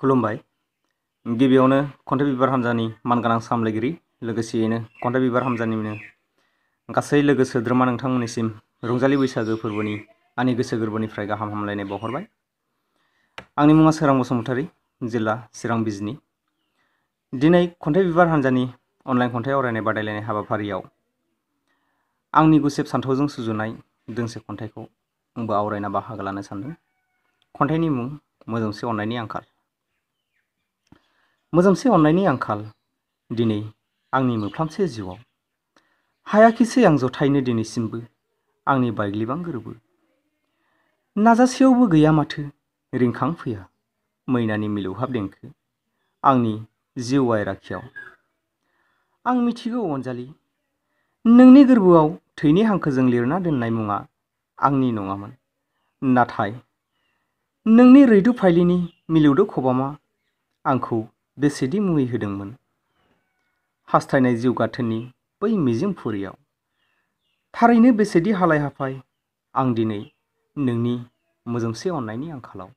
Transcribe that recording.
खुलुमबाय। गिबियावनो खन्थाइ बिबार हान्जानि मानगोनां सामलायगिरि लोगोसेयैनो खन्थाइ बिबार हान्जानिनो गासै लोगो सोद्रोमा नोंथांमोननिसिम रंजालि बैसागो फोरबोनि आंनि गोसो गोरबोनिफ्राय गाहाम हामलायनाय बावहरबाय। आंनि मुङा सोरां बसुमतारी, जिल्ला चिरां बिजनी। दिनै खन्थाइ बिबार हान्जानि अनलाइन खन्थाइ आवरायनाय बादायलायनाय हाबाफारियाव आंनि गुसेब सान्थौजों सुजुनाय दोंसे खन्थाइखौ आंबो आवरायना बाहागो लानो सानदों। खन्थाइनि मुं मोजोमसे अननायनि आंखाल। मोजोमसे अननायनि आंखाल दिनै आंनि मोफ्लामसे जिउआव। हायाखिसै आं जथायनो दिनैसिमबो आंनि बायग्लिबां गोरबो। नाजासेयावबो गैया माथो रिंखां फैया मैनानि मिलौहाब देंखो आंनि जिउ बायराखियाव। आं मिथिगौ अनजालि, नोंनि गोरबोआव थैनि हांखोजों लिरना दोननाय मुङा आंनि नङामोन, नाथाय नोंनि रैदुब फाइलिनि मिलौदो खबामा आंखौ बेसेदि मुहि होदोंमोन। हास्थायनाय जिउ गाथोननि बै मिजिंफुरियाव थारैनो बेसेदि हालाय हाफाय आं दिनै नोंनि मोजोमसे अननायनि आंखालाव।